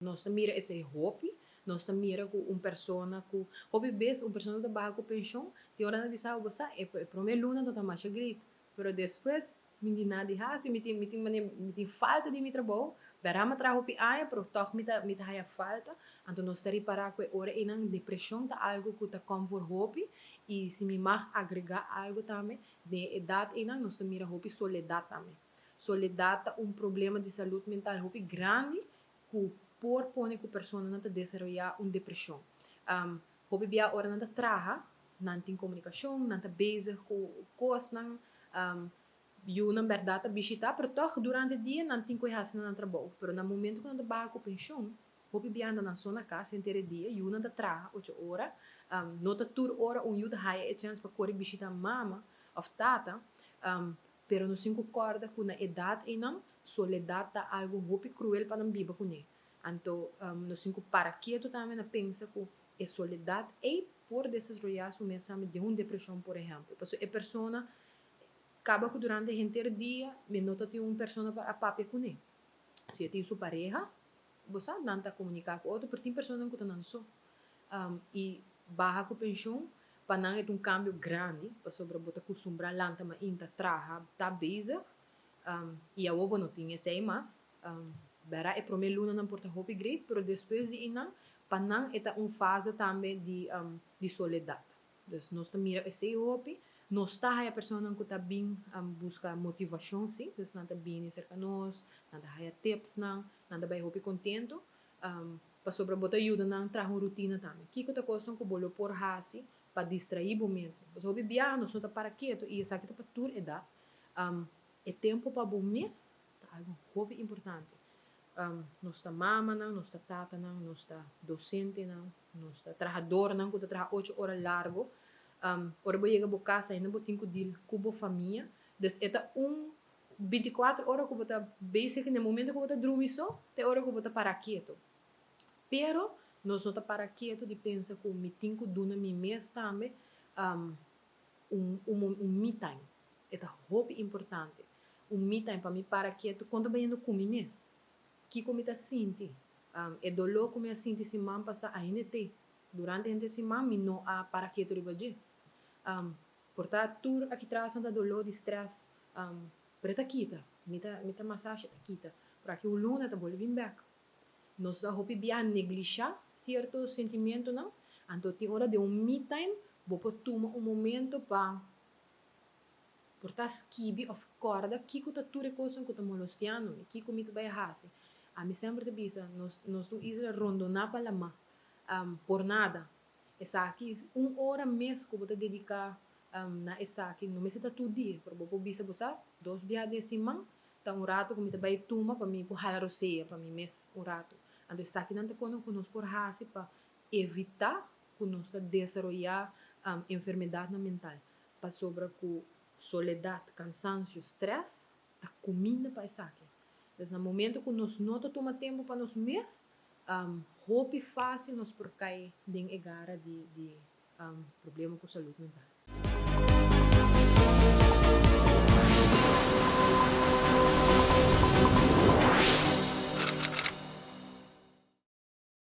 Nos ta mira esei hopi, nos ta mira ku un persona ku hopi bes un persona ta baha ku penshon, tin ora nan ta bisa bo sa e prome luna no ta masha great, pero despues mi tin nada di hasi, mi tin mi tin manera mi tin falta di mi trabou, bèrda mi a traha hopi aña pero tòg mi ta mi ta haya falta, anto nos ta ripará ku e ora einan depreshon ta algu ku ta kòm for hopi i si mi mag agregá algu tambe den e edat einan nos ta mira hopi soledat tambe. Soledat ta un problema di salud mental hopi grandi ku por pone ku personanan ta desaroyá un depreshon. Hopi bia ora nan ta traha, nan tin komunikashon, nan ta bezig ku kosnan, yunan bèrdat ta bishitá, pero tòg durante dia nan tin ku e hasi nan trabou. Pero na momentu ku nan ta baha ku penshon, hopi bia nan so na kas henter e dia, yunan ta traha ocho ora, no ta tur ora un yu ta haya e chèns pa kore bishitá mama òf tata. Pero nos tin ku kòrda ku na edat einan, soledat ta algu hopi kruel pa nan biba kuné. Anto nos tin ku para ketu tambe na pensa ku e soledat ei por desasroyá su mes tambe den un depreshon, por ehèmpel. Pasobra e persona kaba ku durante henter dia mi no ta tin un persona pa a papia kuné. Si e tin su pareha, bo sa, nan ta komuniká ku otro, pero tin personanan ku ta nan so. I baha ku penshon pa nan e ta un kambio grandi pasobra bo ta kustumbrá lanta mainta traha ta bezig i awor bo no tin esei mas. Bèrda e promé lunanan por ta hopi great pero despues di einan pa nan e ta un fase tambe di di soledat. Dus nos ta mira esei hopi. Nos ta haya personanan ku ta bin buska motivashon si, dus nan ta bini serka nos, nan ta haya tipsnan, nan ta bai hopi kontentu. Pasobra bo ta yuda nan traha un rutina tambe. Kiko ta kosnan ku bo lo por hasi pa distraí bo mente? Pasobra hopi biaha nos no ta para ketu i esaki ta pa tur edat. E tempu pa bo mes ta algu hopi importante. Nos ta mamanan, nos ta tatanan, nos ta dosentenan, nos ta trahadornan ku ta traha ocho ora largu. Ora bo yega bo kas ainda bo tin ku dil ku bo famia. Dus e ta un Binticuater ora cu bo ta bezig na e momento cu bo ta drumi so te ora cu bo ta para keto. Pero nos no ta para keto di pensa cu mi tin cu duna mi mes tambe un un me time. E ta hopi importante. Un me time pa mi para keto con ta bayendo cu mi mes. Kico mi ta sinti. E dolor cu mi a sinti siman pasa ainda e tey. Durante henter siman mi no a para keto riba dje. Por ta tur aki tras nan ta doló di stress, pero e ta kita. Mi ta mi ta masashi e ta kita. Pero aki un luna e ta bolbe bin bek. Nos ta hopi bia neglishá sierto sentimentonan, anto tin ora den un me time bo por tuma un momento pa por ta skibi òf kòrda kiko ta tur e kosnan ku ta molostiando mi, kiko mi ta bai hasi. Ami semper ta bisa nos nos ta un isla rondoná pa lamá, por nada. Esaki un ora mes ku bo ta dediká na esaki no mester ta tur dia, pero bo por bisa bo sa dos bia den siman ta un ratu ku mi ta bai tuma pa mi por hala rosea pa mi mes un ratu. Anto esakinan ta kono ku nos por hasi pa evitá ku nos ta desaroyá enfermedatnan mental pasobra ku soledat, kansansio, strès ta kuminda pa esaki. Entonces na momento ku nos no ta tuma tempu pa nos mes, hopi fácil nos por kai den e gara di di problema ku salud mental.